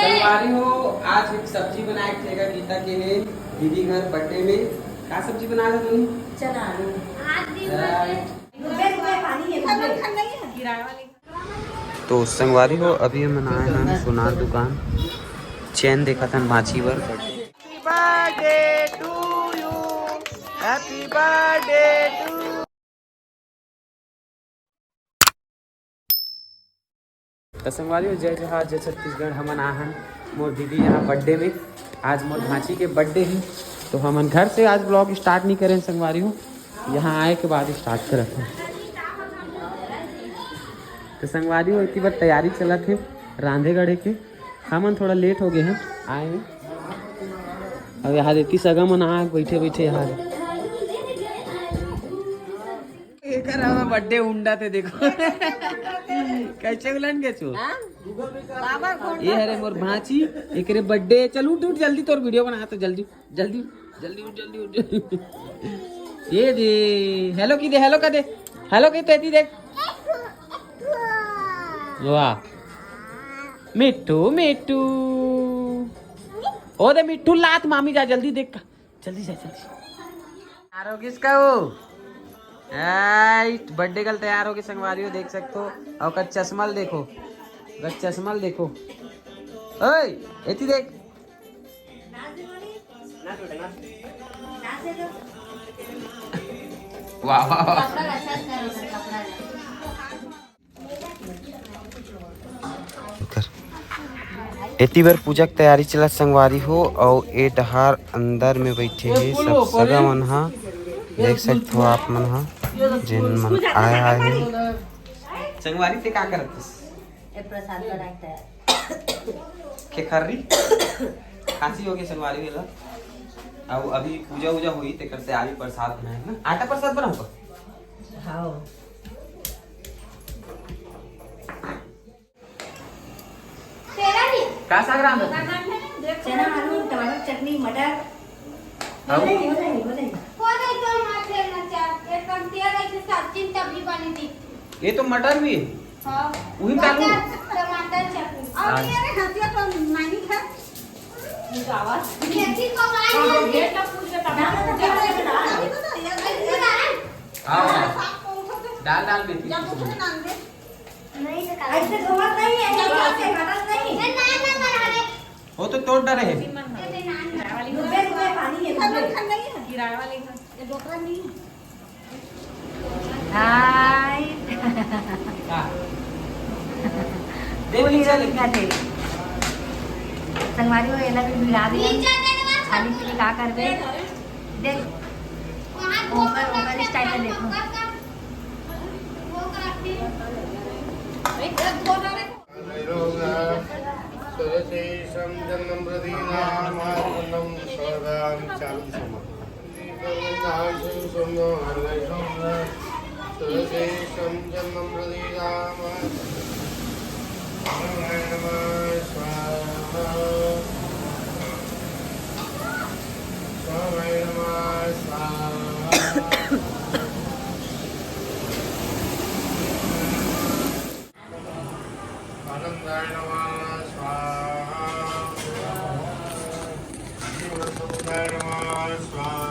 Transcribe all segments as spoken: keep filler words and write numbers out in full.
संगवारी हो, आज एक सब्जी बनाए के ठेका गीता के हे दीदी घर बर्थडे में। का सब्जी बना रहे तुम? चना आलू। आज भी बर्थडे। तो संगवारी हो, अभी हमन आए हन सोनार दुकान, चेन देखत हन भांची बर। Happy birthday to you, happy birthday to। त संगवारी हो, जय जोहार, जय छत्तीसगढ़। हमन आ हन मोर दीदी यहाँ बर्थडे में। आज मोर भांची के बर्थडे हे, तो हमन घर से आज ब्लॉग स्टार्ट नहीं करें संगवारी हो, यहाँ आए के बाद स्टार्ट करत हन। तो संगवारी हो, इतनी बार तैयारी चलत हे रांधे गढ़े के। हमन थोड़ा लेट हो गए हैं आए में। अब यहाँ देखी सगा मन आ बैठे बैठे यहाँ। एकर हवा बर्थडे उंडा थे देखो। कैसे उलन के छो? ये हरे मोर भांची, एकरे बर्थडे। चल उठ उठ जल्दी, तोर वीडियो बना तो जल्दी जल्दी उठ, जल्दी उठ, जल्दी उठ। ये दे, हेलो की दे, हेलो का दे, हेलो की तेती देख। वाह मिट्टू मिट्टू, ओ दे मिट्टू लात मामी जा जल्दी देख, जल्दी जा जल्दी। तैयार हो गइस का वो? राइट, बर्थडे कल तैयार हो गए संगवारी हो, देख सकते हो। और ओकर चश्मा ल देखो, ओकर चश्मा ल देखो। ओए, एती देख। वाह वाह वाह। एती बर पूजा के तैयारी चलत संगवारी हो, अउ ए डहार अंदर में बैठे हे सब सगा मन हा। देख सकत हो आप मन हा, जेन मन आया हे। संगवारी ते का करत हस? ए प्रसाद बनाए तैयार। खेखर्री खांसी हो गई संगवारी वेला। अब अभी पूजा वूजा होई, तेकर से अभी प्रसाद बनाए ना, आटा प्रसाद बनाओ का? हाँ। का साग रांधत? चना, आलू, टमाटर, चटनी, मटर। हाँ। हो गई तो मार देना चार, एक कम तेल ऐसे सब्जी तभी बनी दिखती। ये तो मटर भी है। हाँ। वही तो आलू। मटर, टमाटर, चटनी। और अच्छा। ये रे हंसिया तो नहीं था। मुझे आवाज। ये की को वाली हाँ, है। ये सब पूछ के तब ना, ना, ना, ना, ना। हाँ। दाल, दाल में थी। जब कुछ नाम दे। नहीं, तो ऐसे धोवत नहीं है, ये ऐसे हटत नहीं। वो तो तोड़ डाले है। डब्बे में पानी है, डब्बे। किराए वाले का। ये डोकरा नहीं है। हाय। हाँ। दे पूरी दीजिए रोटी लेकिन। का दे। संगवारी हो, एला भी भिड़ा दिया। खाली पीली का करबे? देख। ओकर, ओकर style में देखो। सुरसेषं जन्मं प्रदीनां मातृगन्धं सर्वदा चालू। आनंदाय नमः स्वाहा। शिवसुंदराय नमः स्वाहा।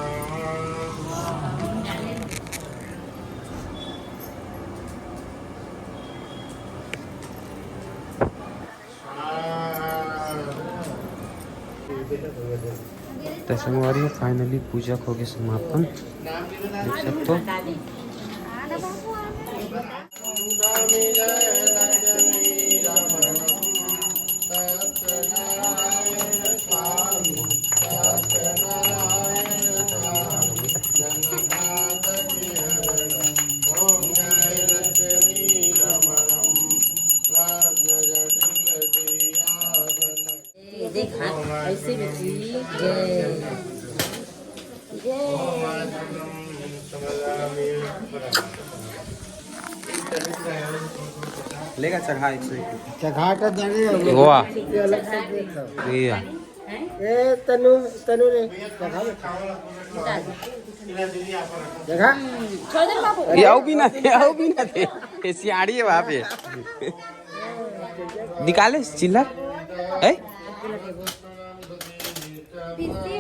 त संगवारी हो, finally पूजा हो गए समापन, देख सकते हो। देख हाथ ऐसे में की जय। जय। लेगा चढ़ा एक सौ एक। चढ़ा के देने हैं। वाह। ये अलग से देख लो। ये। ए तनु, तनु रे, चढ़ा ले। देखा? ये आओ भी ना दे, आओ भी ना दे। ये सियाड़ी है वहाँ पे। निकाले चिल्लर। ए? तिस्सी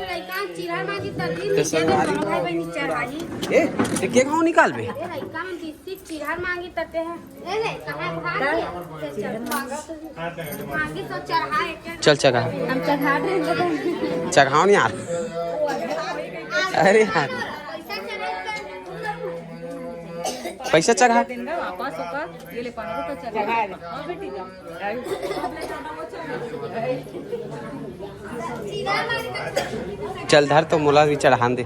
लइका चिरहा मांगी तते तो नीचे दे संगवारी दोनों भाई बहन चढ़ाई। ए, ये के खाओ निकाल बे। अरे लइका मन तिस्सी चिरहा मांगी तते हैं। ए ले, कहाँ भाग गया? चल, चल, मांगी तो चढ़ा एक एक। चल चढ़ा। हम चढ़ा रहे हैं। चढ़ाओ नहीं यार। अरे यार। पैसा चढ़ा। पैसा चढ़ा। दिन का वापस होकर ये ले पाना तो चढ़ा। हाँ बेटी जाओ। चल धर तो मोला भी चढ़ान दे।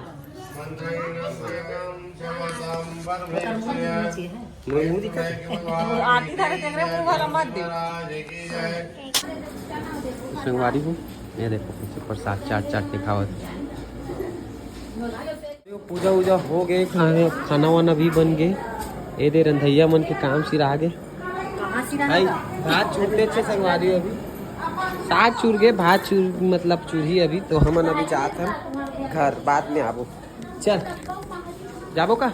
आरती धारे देख रहे, मुंह वाला मत दे। संगवारी हो, ये देखो, पीछे प्रसाद चाट चाट के खावत। पूजा उजा हो गए, खाना, खाना वाना भी बन गए। ए दे रंधैया मन के काम सिरा गए। कहाँ सिरा भाई, गया? भात चूर दे छे संगवारी अभी। साग चूर गए, भात चूर, मतलब चूरही अभी, तो हमन अभी जात हन घर, बाद में आबो। चल, जाबो का?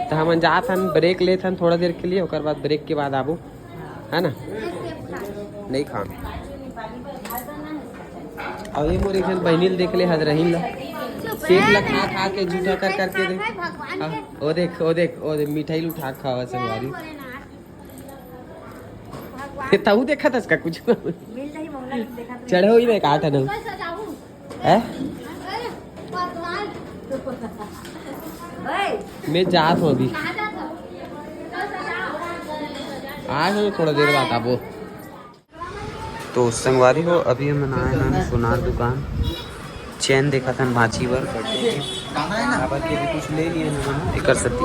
तो हमन जात हन, ब्रेक लेत हन थोड़ा देर के लिए, ओकर बाद ब्रेक के बाद आबो। है ना? नहीं खान। अब ये मोर एक जन बहिनी ल देख ले, हद रहीन ला। सेब ला खा खा के जूठा कर करके दे। हाँ, ओ देख, ओ देख, ओ देख, मिठाई ल उठा के खावा संगवारी। ये ताऊ देखा था इसका कुछ। चढ़े हुई ना काट है ना। हैं? मैं जात हूँ अभी। आज हम थोड़ा देर बाद आबो। तो संगवारी हो, अभी हमन आए हन सोनार दुकान, चेन देखत हन भांची बर, birthday के। काबर के अभी कुछ ले लिए हन हमन, एकर सेती।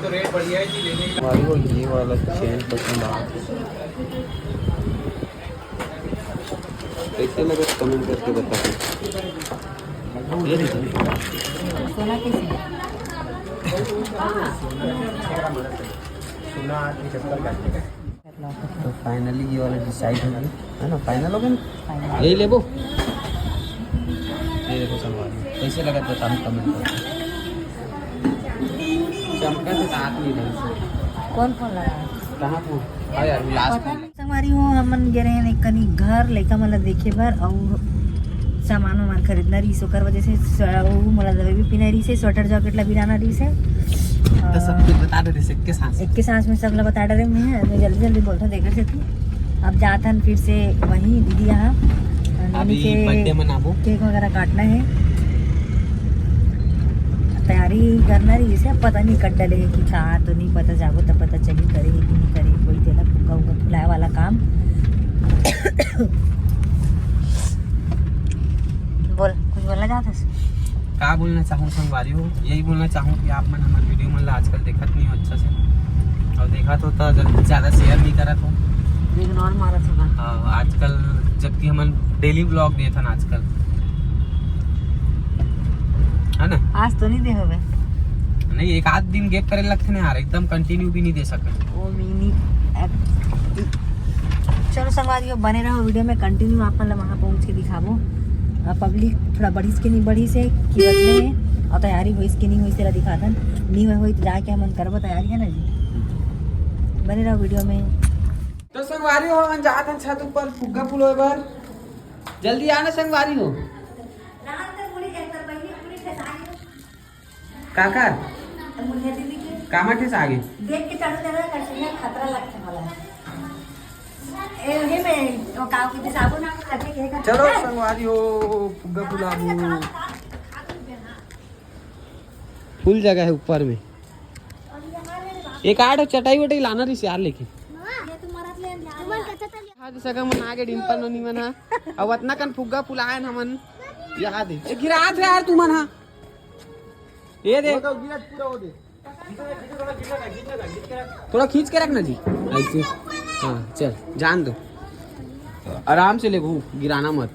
संगवारी हो, ये वाला चेन पसंद आ। कैसे लगे, कमेंट करके बताओ। सोना कैसे? तो फाइनली ये वाला डिसाइड हो गया, है ना? फाइनल हो गया ना? फाइनल। यही लेबो। ये देखो संगवारी, कैसे लगा बताओ कमेंट करके। चमका तो साथ में ढंग से। कौन फोन लगा? कहाँ फोन? हाँ यार, वो लास्ट फोन। संगवारी हो, हमन गे रहे एक कनी घर, लइका मन ला देखे बर, अउ सामान वामान खरीदना रहिस, ओकर वजह से स-, उ मोला दवाई भी पीना रहिस, स्वेटर जैकेट ला भी लाना रहिस। तो सब कुछ बता दे रहिस, एक के सांस। एक के सांस में सब ला बता डरे मैं, मैं जल्दी जल्दी बोलता हूँ, देख सकती। अब जात हन फिर से वहीं दीदी यहाँ, नोनी अभी के birthday मनाबो। केक वगैरह काटना है, तैयारी करना रहिस, पता नहीं कट डले है कि का, तो नहीं पता, जाबो तो पता चली करे है कि नहीं करे, कोई तेला फुग्गा उग्गा फुलाए वाला काम। बोल, कुछ बोलना चाहत हस? का बोलना चाहूँ संगवारी हो, यही बोलना चाहूँ कि आप मन हमर वीडियो मन ला आजकल देखत नहीं हो अच्छा से, और देखत हो तो जल्दी से ज्यादा share नहीं करत हो। Ignore मारत हो। हाँ, आजकल जबकि हमन daily vlog देत हन आजकल, है ना? आज तो नहीं दे होबे। नहीं, एक आध दिन gap करे लगथे ना यार, एकदम continue भी नहीं दे सकत। वो mini app। चलो संगवारी हो, बने रहो वीडियो में, continue आप मन ला वहाँ पहुँच के दिखाबो। अब पब्लिक थोड़ा बढ़िस के नहीं बढ़िस है कि बदले है, और तैयारी होइस के नहीं होइस, तेला दिखाथन। नहीं होय होई तो जाके हमन करबो तैयारी, है ना जी? बने रहो वीडियो में। तो संगवारी हो, हमन जात हन छत ऊपर फुग्गा फुलोए बर। जल्दी आना संगवारी हो। काकर? कामा ठेस आगे। देख के चढ़ो जरा, कैसे है, खतरा लगथे मला। ए, हे में, ओ, का, के साबुन आ, खा के, के, चलो, संगवारी हो, फुग्गा फुलाबो। फुल जगह है ऊपर में। एक आठ चटाई वटाई लाना रहिस यार लेके। हाँ, सगा मन आगे, डिम्पल नोनी मन हा। अब अतना कन फुग्गा फुलायन हमन। यहाँ दे। ए, गिरात है यार तुमन हा। ये दे। वो तो गिरा पूरा वो दे। थोड़ा खींच के रखना जी। ऐसे। हाँ, चल, जान दो। आराम से लेबू, गिराना मत।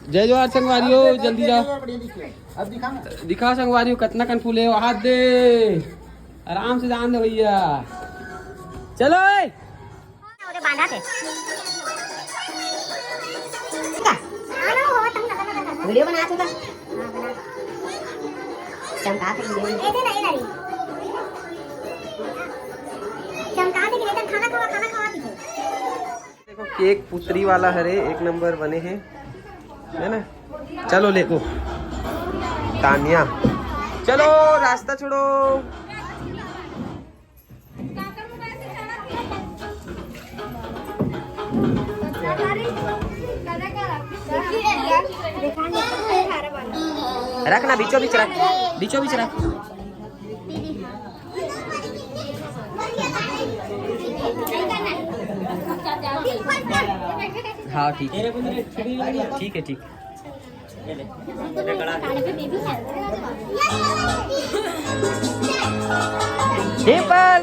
जय जोहार संगवारी हो, जल्दी जा। अब दिखा ना। दिखा संगवारी हो, कतना कन फूले हो, हाथ दे। आराम से जान दे भैया। चलो ए। ओदे बांधा थे। ठीक है? वीडियो बना चुका। हाँ, बना। चमका के ये दे ना, ये ना रे। चमका दे कि नहीं तो खाना खवा, खाना खवा दीजिए। देखो, केक पुतरी वाला हरे, एक नंबर बने हे, है ना? चलो लेको तानिया, चलो रास्ता छोड़ो। रख ना, बीचों बीच रख, बीचों बीच रख। हाँ, ठीक है, ठीक है, ठीक। डिंपल,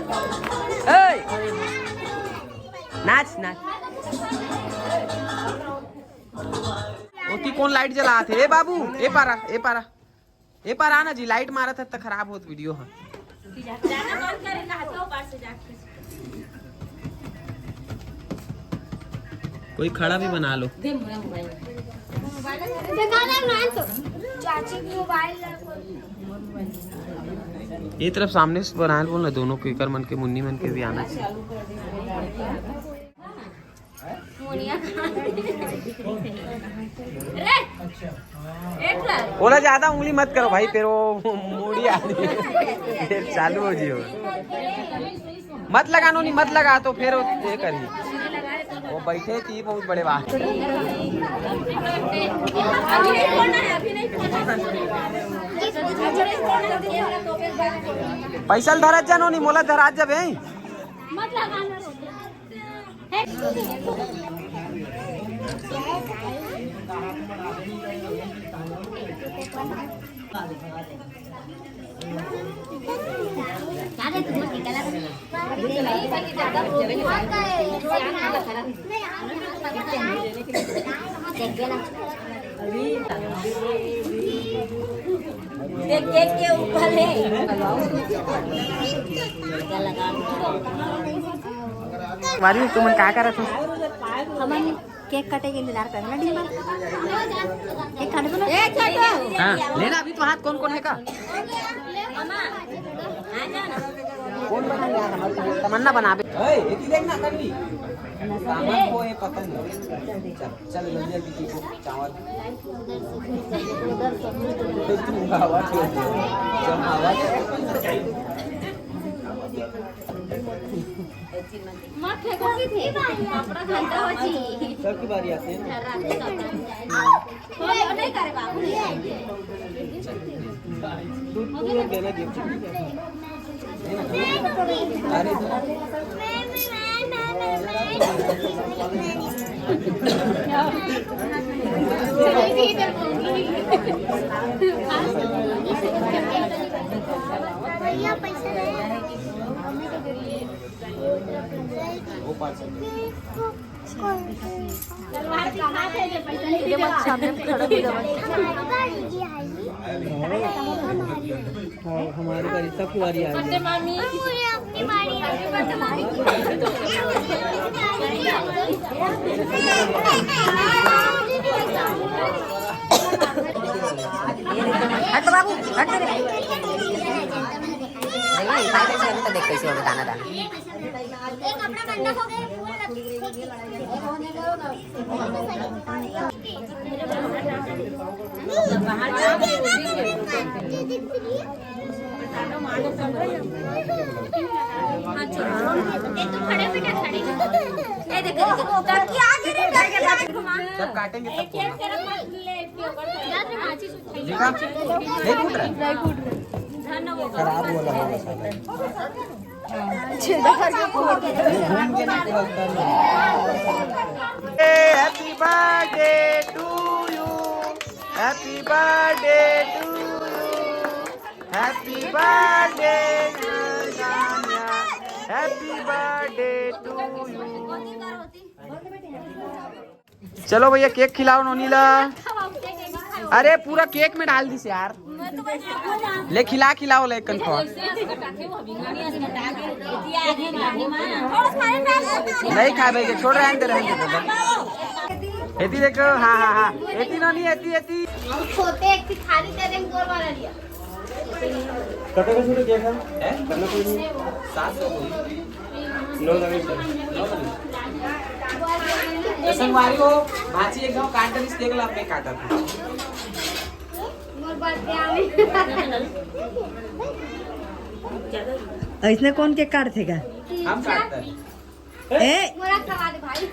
ए, नाच, नाच। ओती कौन लाइट जलात हे? ए बाबू, ए पारा, ए पारा, ए पारा ना जी, लाइट मारत हे त खराब होत वीडियो ह। कोई खड़ा भी बना लो। चाची मोबाइल। ये तरफ सामने से बनाए ल बोल ना, दोनों को, एकर मन के, मुन्नी मन के भी आना चाहिए। मोनिया कहाँ? रे, एक बार। बोला ज्यादा उंगली मत करो भाई, फिर वो मुड़ी आ रही है, फिर चालू हो जियो। मत लगा नोनी, मत लगा तो फिर ये करी। वो बैठे थी बहुत बड़े बात। पैसा ल धरत जा नोनी, मोला धरात जाबे। देख, केक के ऊपर है। वारी, तुमन का करत हो? हमन केक कटे के इंतजार कर रहे हैं, डिम्पल। केक काट दो ना। हाँ, लेना अभी तो हाथ कौन कौन है का? कौन बना यार? हमारी तमन्ना बना बे। ए, ये की देखना, तन्वी। सामान को ये पसंद है। चल, चल, जल्दी, जल्दी, पीको, चावल। आवाज, आवाज। मत फेंको, पापड़ा ठंडा हो जी। सबकी बारी आती है ना। हो, नहीं करे बाबू, नहीं आएंगे। तू, तू देना गिफ्ट। अरे, भैया, पैसा नहीं है। वो पाँच सौ। ये बात सामने में खड़ा हो जाओ। हाँ, हमारी बारी, सबकी बारी आ गई। हट बाबू, हट रे। नहीं, नहीं, खाए कैसे अभी तो देख कैसे होगा दाना दाना। जब काटेंगे तब बोलना। देखा? नहीं फूट रहा है? खराब वाला होगा साला। Happy birthday to you. Happy birthday to you. Happy birthday to Tanya. Happy birthday to you. चलो भैया, केक खिलाओ नोनी ला। अरे, पूरा केक में डाल दिस यार। ले, खिला, खिलाओ ले, कन खवा। नहीं खाए भाई, छोड़, रहने दे, रहने दे। एती देखो, हाँ, हाँ, हाँ, एती नोनी, एती, एती। छोटे एक थाली दे देंगे, गोल वाला लिया। कतका छोटे केक हे? हैं? कतना कोई नहीं? सात सौ कोई। नौ लगे सर। नौ लगे। तो संगवारी हो, भांची एक घाव काट देलिस, देख ला, मैं काटत हूँ। अइसने कोन केक काटथे का? हम काटत हन। ए? मोला खवा दे भाई।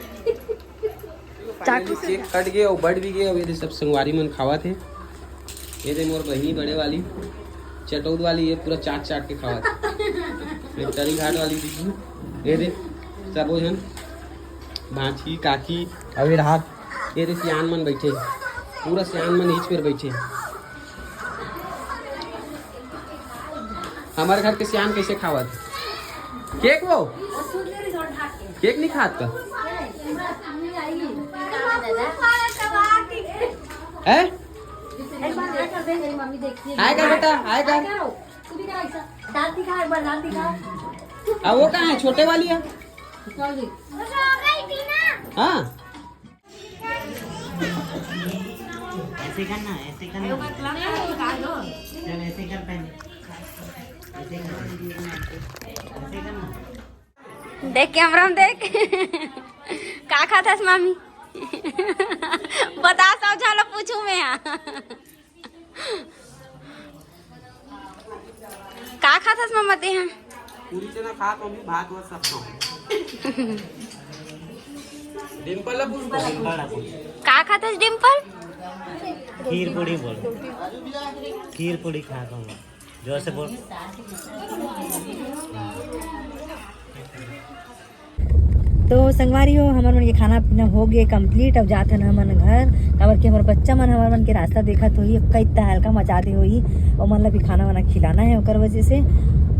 चाकू से। केक कट गे अउ बट भी गे, अउ ये दे सब संगवारी मन खावत हे। ये दे मोर बहिनी बड़े वाली, चटौद वाली, ये पूरा चाट चाट के खावत हे। ये तरी घाट वाली दीदी, ये दे सबो झन, भांची, काकी, अउ ये राहत, ये दे सियान मन बैठे, पूरा सियान मन इच मेर बैठे। हमर घर के सियान कइसे खावत? केक वो? केक नहीं खात का? हैं? हाय कर बेटा, हाय कर। दांत दिखा, एक बार दांत दिखा। आ, वो कहाँ है? छोटे वाली है? हाँ। ऐसे करना, ऐसे करना। चल, ऐसे कर पहले। ऐसे कर। ऐसे करना। देख कैमरा में देख। का खात हस मामी? बता, सब झन ल पूछूं मैं हा। का खात हस मम्मा तेहा? पूरी चना खात हों, भात वात सब खात हों। डिम्पल ला पूछ। का खात हस डिम्पल? खीर पूरी बोल। खीर पूरी खात हों। जोर से बोल। तो संगवारी हो, हमर मन के खाना पीना हो गे complete। अब जात हन हमन घर, काबर कि हमर बच्चा मन हमर मन के रास्ता देखत होही, कई तहलका मचा दे होही, ओमन ला भी खाना वाना खिलाना है ओकर वजह से।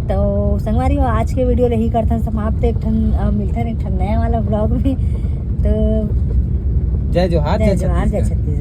तो संगवारी हो, आज के video ल यही करथन समाप्त। एक ठन, अ, मिलथन एक ठन नया वाला vlog में। तो जय जोहार, जय जय जोहार, जय छत्तीसगढ़। छत्तीसगढ़।